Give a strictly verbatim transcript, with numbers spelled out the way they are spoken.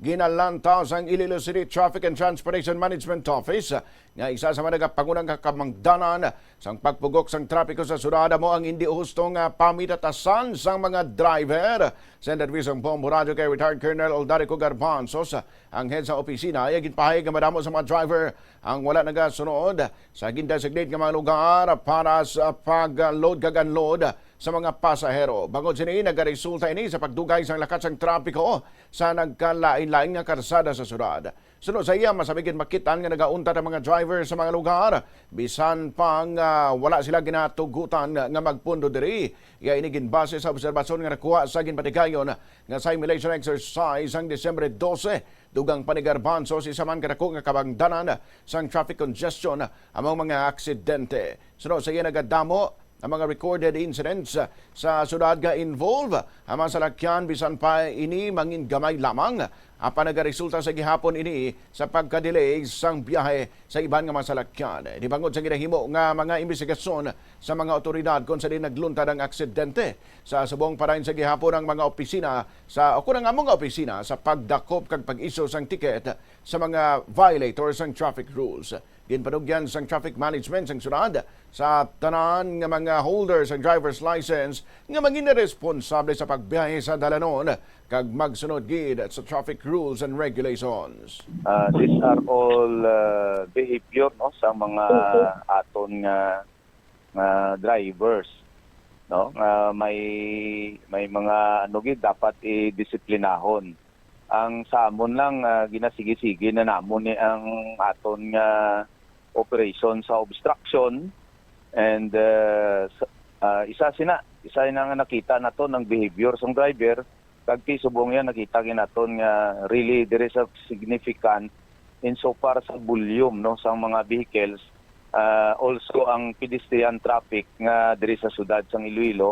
Ginalantaw sang Iloilo City Traffic and Transportation Management Office nga isa sa mga nagapangunang kakamangdanan sang pagpugok sang trapiko sa syudad amo ang indi husto nga pamitatasan sang mga driver. Sa interview sang Bombo Radyo kay retired Colonel Aldarico Garbanzos, ang head sa opisina, iya ginpahayag nga madamo sa mga driver ang wala nagasunod sa gin-designate nga mga lugar para sa pag-load kag unload sa mga pasahero. Bangod sini, nagaresulta ini sa pagdugay sang lakat sang trapiko sa nagkalain-lain nga karsada sa syudad. Suno sa iya, mas gid makit-an nga nagauntat ang mga driver sa mga lugar, bisan pa nga wala sila ginatugutan nga magpundo diri. Iya ini ginbase sa obserbasyon nga nakuha sa ginpatigayon nga simulation exercise sang Disyembre dose. Dugang pa ni Garbanzos, isa man kadako nga kabangdanan sang traffic congestion among mga aksidente. Suno sa iya, nagadamo ang mga recorded incidents sa syudad nga involve ang mga salakyan, bisan pa ini mangin gamay lamang. Apan nagaresulta sa gihapon ini sa pagka-delay sang biyahe sa iban nga mga salakyan. Ini bangod sa ginahimo nga mga imbestigasyon sa mga awtoridad kon sa diin nagluntad ang aksidente. Sa subong pa dayon sa gihapon ang mga opisina sa, o kon ang amo nga opisina sa pagdakop kag pag-issue sang ticket sa mga violators sang traffic rules. Ginpanugyan sang traffic management sang syudad sa tanan nga mga holder sang driver's license nga mangin responsable sa pagbiyahe sa dalanon kag magsunod gid sa traffic rules and regulations. Ah, these are all, ah, behavior, no, sa mga aton nga, nga drivers, no, nga may, may mga ano gid dapat idisiplinahon. Ang sa amon lang, ah, ginasigi-sige na namon ni ang aton nga operation sa obstruction, and, ah, sa, ah, isa sina, isa na nga nakita naton ang behavior sang driver, kag ti subong yan nakita gid naton nga really there is a significant insofar sa volume, no, sang mga vehicles, ah, also ang pedestrian traffic nga diri sa syudad sang Iloilo,